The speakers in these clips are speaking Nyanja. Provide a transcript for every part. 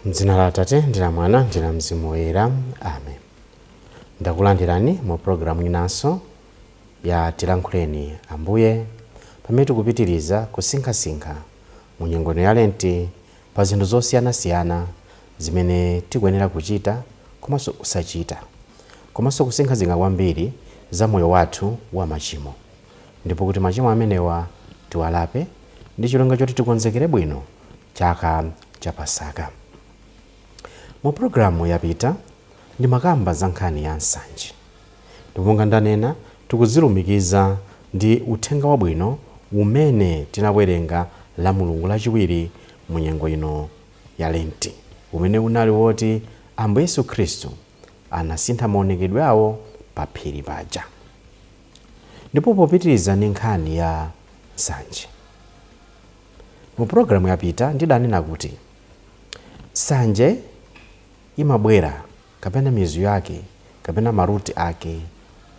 Mdzina la Atate ndi la Mwana ndi la Mzimu Woyera, amen. Ndakulandirani mu programu inanso ya Tilankhuleni Ambuye, pamene tikupitiriza kusinkhasinkha mu nyengo ya Lenti pa zinthu zosiyanasiyana zimene tikuyenera kuchita komanso kusachita, komanso kusinkhasinkha kwambiri za moyo wathu wa machimo, ndipo kuti machimo amenewa tiwalape ndi cholinga choti tikonzekere bwino chaka cha Pasaka. Mu programu yapita ndimakamba za nkhani ya nsanje, ndipo monga ndanena, tikuzilumikiza ndi uthenga wabwino umene tinawerenga la Mulungu lachiwiri mu nyengo ino ya Lenti, umene unali woti Ambuye Yesu Khristu anasintha maonekedwe awo pa phiri paja. Ndipo popitiriza ndi nkhani ya nsanje, mu programu yapita ndidanena kuti nsanje imabwera kapena mizu yake kapena ma root ake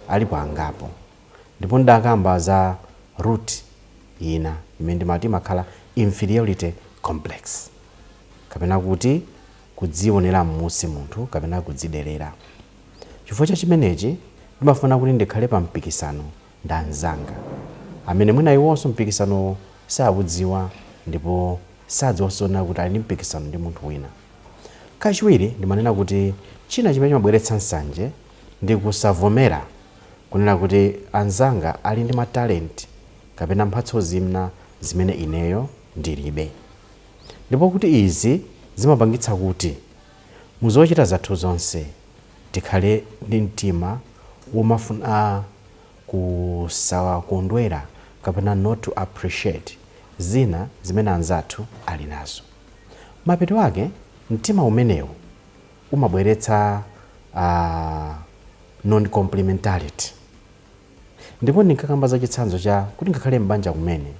alipo angapo, ndipo ndidakamba za root ina imene ndimati imakhala inferiority complex, kapena kuti kudzionera m'musi munthu kapena kudzidelera. Chifukwa cha chimenechi ndimafuna kuti ndikhale pa mpikisano ndi anzanga amene mwina iwonso mpikisano sakudziwa ndipo sadziwanso kuti ali ndi mpikisano ndi munthu wina. Kachiwiri, ndimanena kuti china chimene chimabweretsa nsanje ndi kusavomera kunena kuti anzanga ali ndi matalenti kapena mphatso zina zimene ineyo ndilibe, ndipo kuti izi zimapangitsa kuti muzochita zathu zonse tikhale ndi mtima womafuna kusakondwera kapena not to appreciate zina zimene anzathu ali nazo. Mapeto ake mtima umenewu umabweretsa non complementarity. Ndipo ndinkakamba za chitsanzo cha kuti ngakhale m'banja kumene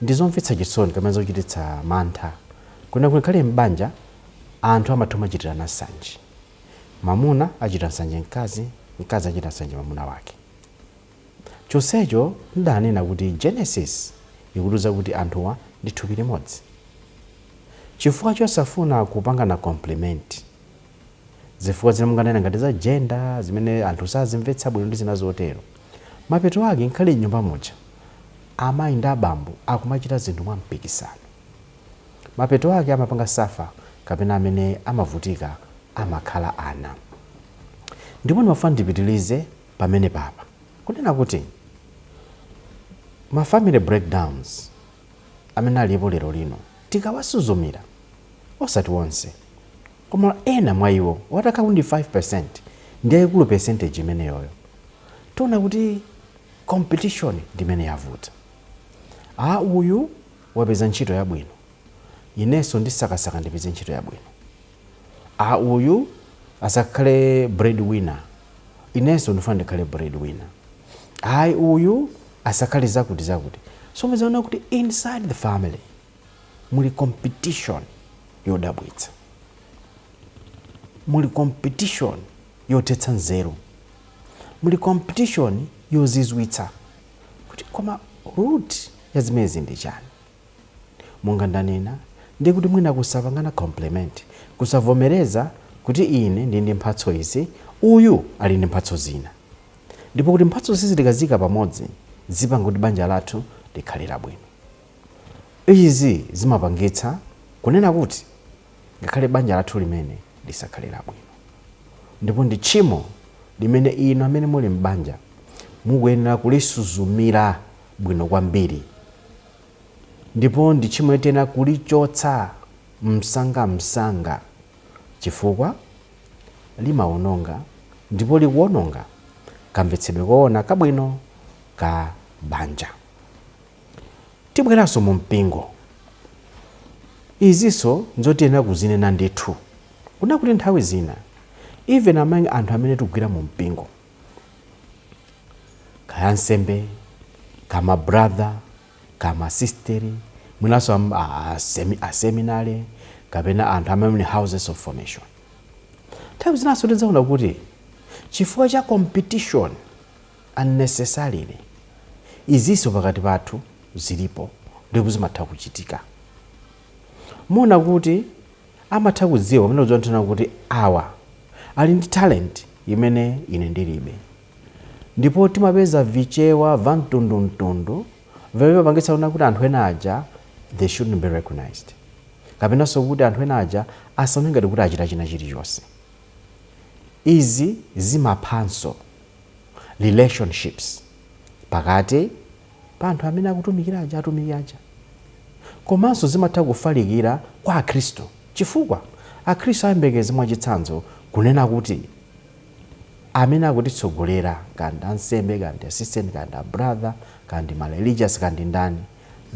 ndizomvetsa chisoni kapena zochititsa mantha kuna kuti ngakhale m'banja anthu amatha kumachitirana nsanje. Mamuna achita nsanje mkazi, mkazi achita nsanje mamuna wake. Chonsecho ndanena kuti Genesis ikutiuza kuti anthuwa ndi thupi limodzi. Chifukwa chosafuna kupangana complement, zifukwa zina munganena ngati za gender zimene anthu sazimvetsa bwino ndi zina zotero, mapeto ake nkhale m'nyumba muja amayi ndi abambo akumachita zinthu mwa mpikisano. Mapeto ake amapanga suffer kapena amene amavutika amakhala ana. Ndipo ndimafuna ndipitilize pamene papa kunena kuti ma family breakdowns amene alipo lero lino, tikawasuzumira, osati onse koma ena mwa iwo, watakhala ndi 5% ndi yayikulu percentage imeneyoyo, tiona kuti competition ndimene yavuta. A uyu wapeza ntchito yabwino, inenso ndisakasaka ndipeze ntchito yabwino. A uyu asakhale breadwinner, inenso ndifuna ndikhale breadwinner. Ayi, uyu asakhale zakuti zakuti. So muzaona kuti inside the family muli competition yodabwitsa, muli competition yothetsa nzeru, muli competition yozizwitsa kuti koma root ya zimenezi ndi chani? Monga ndanena, ndi kuti mwina kusapangana complement, kusavomereza kuti ine ndi ndi mphatso izi, uyu ali ndi mphatso zina, ndipo kuti mphatso zizi tikaziyika pamodzi zipanga kuti banja lathu likhale labwino. Izi zimapangitsa kunena kuti ngakhale banja lathu limene lisakhale labwino, ndipo ndi tchimo limene inu amene muli m'banja mukuyenera kulisuzumira bwino kwambiri, ndipo ndi tchimo litiyenera kulichotsa msangamsanga, chifukwa limawononga ndipo likuwononga kamvetsedwe koona kabwino ka banja. Tibweranso mu mpingo. Izinso nzotiyenera kuzinena ndithu kuna kuti nthawi zina even among anthu amene tikugwira mu mpingo, kaya nsembe, kama brother, kama sister, Mwinanso a seminary kapena anthu amene houses of formation. Nthawi zinanso tidzaona kuti chifukwa cha competition unnecessarily, izinso pakati pathu zilipo ndipo zimatha kuchitika. Muona kuti amatha kudziwa pamene kudziwa nthena kuti awa ali ndi talent imene ine ndilibe, ndipo timapeza vichewa va mtundumtundu vimene vimapangitsa kuona kuti anthu ena aja, they shouldn't be recognized, kapenanso kuti anthu ena aja asaone ngati kuti achita china chilichonse. Izi zimaphanso relationships pakati pa anthu amene akutumikira aja, atumiki aja, komanso zimatha kufalikira kwa Akhristu, chifukwa Akhristu ayembekeze, mwachitsanzo, kunena kuti amene akutitsogolera, kandi ansembe, kandi assistant, kandi a brother, kandi ma religious, kandi ndani,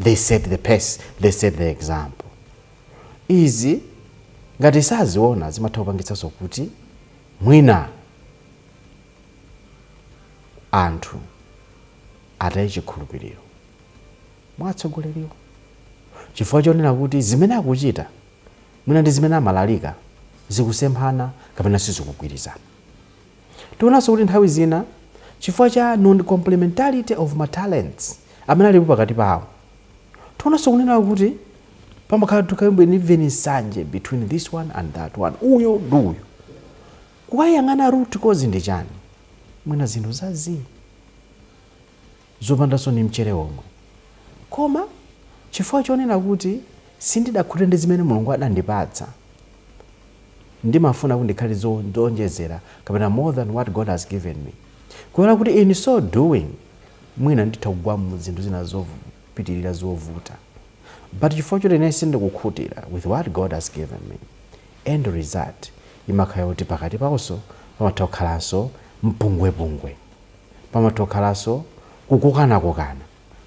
they set the pace, they set the example. Izi ngati saziona, zimatha kupangitsanso kuti mwina anthu ataye chikhulupiriro mwa atsogoleriwo, chifukwa chonena kuti zimene akuchita mwina ndi zimene amalalika zikusemphana kapena sizikugwirizana. Tionanso kuti nthawi zina, chifukwa cha non complementarity of ma talents amene alipo pakati pawo, tionanso kunena kuti pamakhala tukaimbwe even nsanje between this one and that one, uyo ndi uyo. Kukayang'ana root cause ndi chani? Mwina zinthu zazi zopandanso ni mchere omwe, koma chifukwa chonena kuti sindidakhute ndi zimene Mulungu adandipatsa, ndimafuna kuti ndikhale zonjezera kapena more than what God has given me, kuona kuti in so doing mwina nditha kugwa mu zinthu zina zopitirira zovuta. But chifukwa choti ine sindikukhutira with what God has given me, end result imakhala kuti pakati pawonso pamatha kukhalanso mpungwepungwe, pamatha kukhalanso kukokanakokana,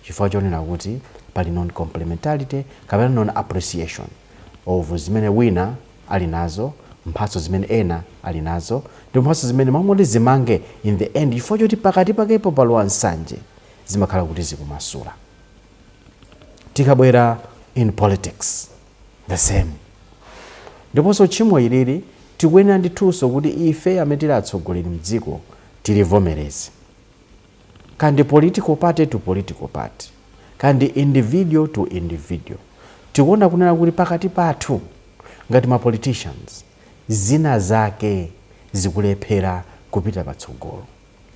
chifukwa chonena kuti pali non complementarity kapena non appreciation of zimene wina ali nazo, mphatso zimene ena ali nazo, ndi mphatso zimene mamoti zimange. In the end, chifukwa choti pakati pakepo palowa nsanje, zimakhala kuti zikumasula. Tikabwera in politics, the same. Ndiponso tchimo ilili tikuyenera ndithunso kuti ife amene tili atsogoleri mdziko tilivomereze, kandi political party to political party, kandi individual to individual. Tikuona kunena kuti pakati pathu ngati ma politicians, zina zake zikulephera kupita patsogolo.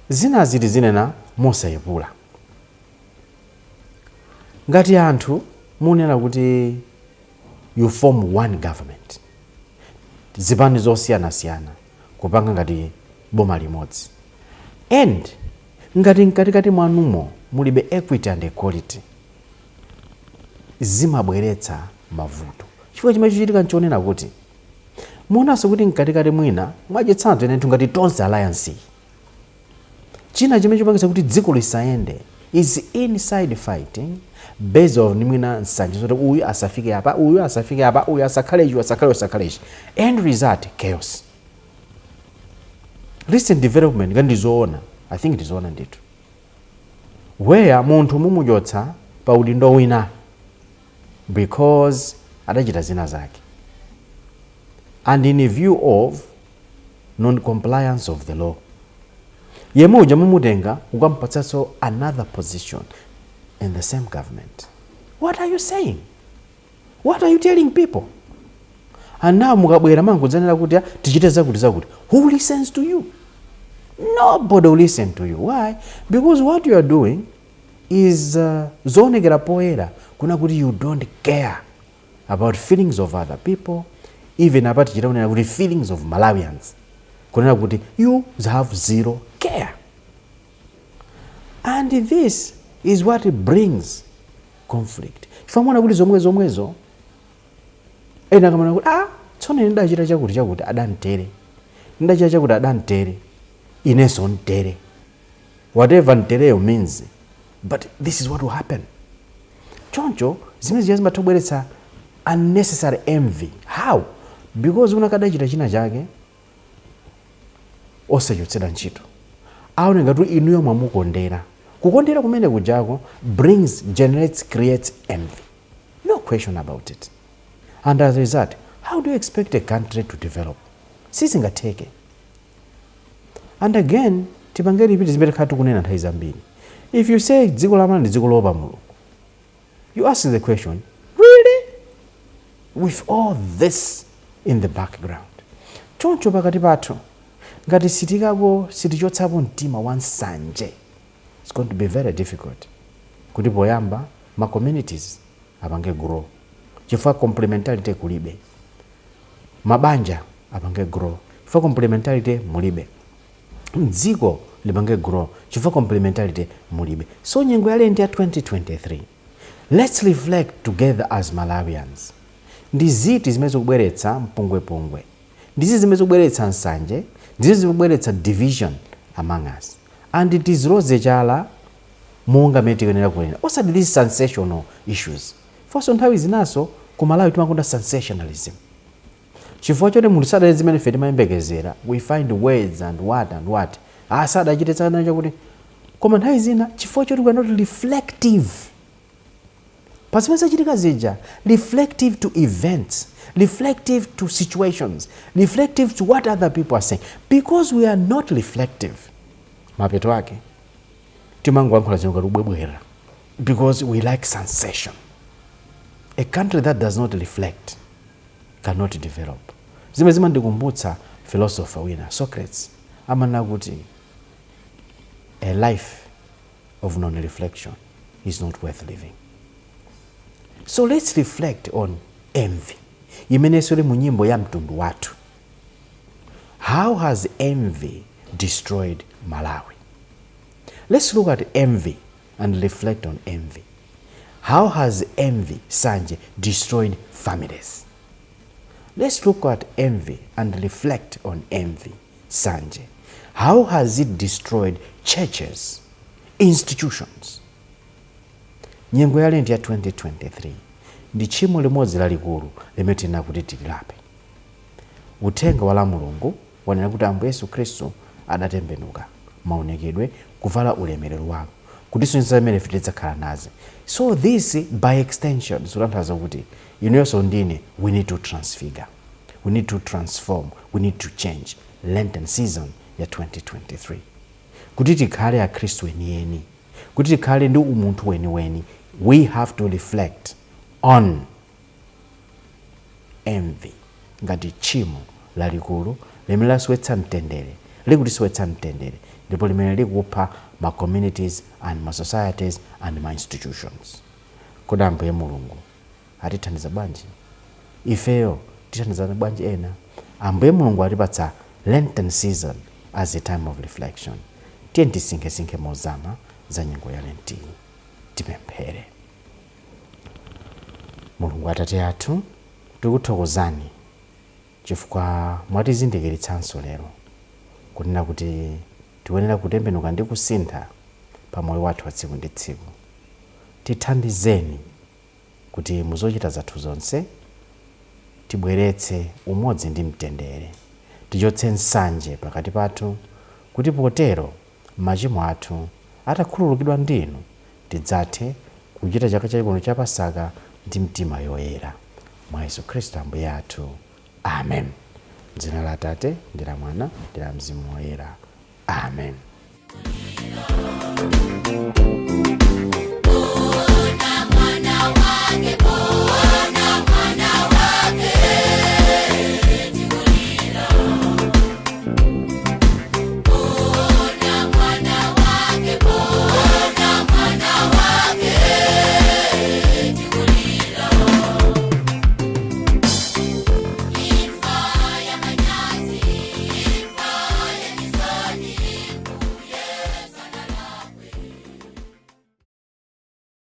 Zina ziti zinena mosayipula, ngati anthu munena kuti you form one government, zipani zosiyanasiyana kupanga ngati boma limodzi, and ngati mkatikati mwanumo mulibe equity and equality, zimabweretsa mavuto, chifukwa chimene chichitika nchonena kuti muonanso kuti mkatikati mwina, mwachitsanzo, ine ngati Tonse Alliance, china chimene chipangitsa kuti dziko lisayende is inside fighting based on mwina nsanje zoti uyu asafike apa, uyu asafike apa, uyu asakhale ichi, asakhale, asakhale ichi. End result, chaos. Recent development, ngati ndizoona, I think ndizoona ndithu, where munthu mumuchotsa pa udindo wina because adachita zina zake and in view of non-compliance of the law, yemwe uja mumutenga ukampatsanso another position in the same government. What are you saying? What are you telling people? And now mukabwera mangodzanena kuti, "Ah, tichite zakuti zakuti." Who listens to you? Nobody will listen to you. Why? Because what you are doing is zoonekera poyera kuna kuti you don't care about feelings of other people. Even apa tichita kunena kuti feelings of Malawians, kunena kuti you have zero care, and this is what brings conflict, chifukwa muona kuti zomwe zomwezo ena akamana kuti, "Ah, tsono ine ndachita chakuti chakuti, adantere, ndachita chakuti, adantere, inenso ntere," whatever ntereyo means, but this is what will happen. Choncho zimene zija zimatha kubweretsa unnecessary envy. How? Because unakadachita china chake osachotsedwa ntchito, aone ngati inuyo mwamukondera. Kukondera kumene kujako brings, generates, creates envy. No. question about it. And as a result, how do you expect a country to develop? Sizingatheke. And again, tipange repeat zimene takhala tikunena nthawi zambiri. If you say dziko la Malawi ndi dziko loopa Mulungu, you ask the question, really? With all this in the background. Choncho pakati pathu, ngati sitikapo, sitichotsapo mtima wa nsanje, it's going to be very difficult kuti poyamba ma communities apange grow, chifukwa complementarity kulibe. Mabanja apange grow, chifukwa complementarity mulibe. Mdziko lipange grow, chifukwa complementarity mulibe. So nyengo ya Lent ya 2023, let's reflect together as Malawians. Ndi ziti zimene zikubweretsa mpungwepungwe? Ndi ziti zimene zikubweretsa nsanje? Ndi ziti zikubweretsa division among us? And tiziloze chala monga mmene tikuyenera kunena, osati these sensational issues. Fonso nthawi zinaso ku Malawi timakonda sensationalism, chifukwa choti munthu sadale zimene ife timayembekezera, we find words and what and what, ah, sadachite tsana chakuti. Koma nthawi zina, chifukwa choti we are not reflective pa zimene zachitika zija, reflective to events, reflective to situations, reflective to what other people are saying, because we are not reflective, mapeto ake timangoyankhula zinthu ngati ubwebwera, because we like sensation. A country that does not reflect cannot develop. Zimene zimandikumbutsa philosopher wina, Socrates, amanena kuti a life of non-reflection is not worth living. So let's reflect on envy, imenenso ili mu nyimbo ya mtundu wathu. How has envy destroyed Malawi? Let's look at envy and reflect on envy. How has envy, nsanje, destroyed families? Let's look at envy and reflect on envy, nsanje. How has it destroyed churches, institutions? Nyengo ya Lent ya 2023 ndi tchimo limodzi lalikulu limene tinena kuti tililape. Uthenga wa la Mulungu wanena kuti Ambuye Yesu Khristu adatembenuka maonekedwe, kuvala ulemerero wake, kutisonyeza zimene ife tidzakhala nazi. So this, by extension, zikutanthauza kuti inuyonso ndine, we need to transfigure, we need to transform, we need to change. Lenten season ya 2023, kuti tikhale Akhristu enieni, kuti tikhale ndi umunthu weniweni, we have to reflect on envy ngati tchimo lalikulu limene lasowetsa mtendere, likutisowetsa mtendere, ndipo limene likupha ma communities and ma societies and ma institutions. Kodi Ambuye Mulungu atithandiza bwanji? Ifeyo tithandizana bwanji ena? Ambuye Mulungu atipatsa Lenten season as a time of reflection. Tiye tisinkhesinkhe mozama za nyengo ya Lentiyi. Tipemphere. Mulungu Atate athu, tikuthokozani chifukwa mwatizindikiritsanso lero kunena kuti tikuyenera kutembenuka ndi kusintha pa moyo wathu wa tsiku ndi tsiku. Tithandizeni kuti muzochita zathu zonse tibweretse umodzi ndi mtendere, tichotse nsanje pakati pathu, kuti potero machimo athu atakhululukidwa ndinu, tidzathe kuchita chaka chachikulu cha Pasaka ndi mtima yoyera. Mwa Yesu Khristu Ambuye athu, amen. Dzina la Atate ndi la Mwana ndi la Mzimu Woyera, amen.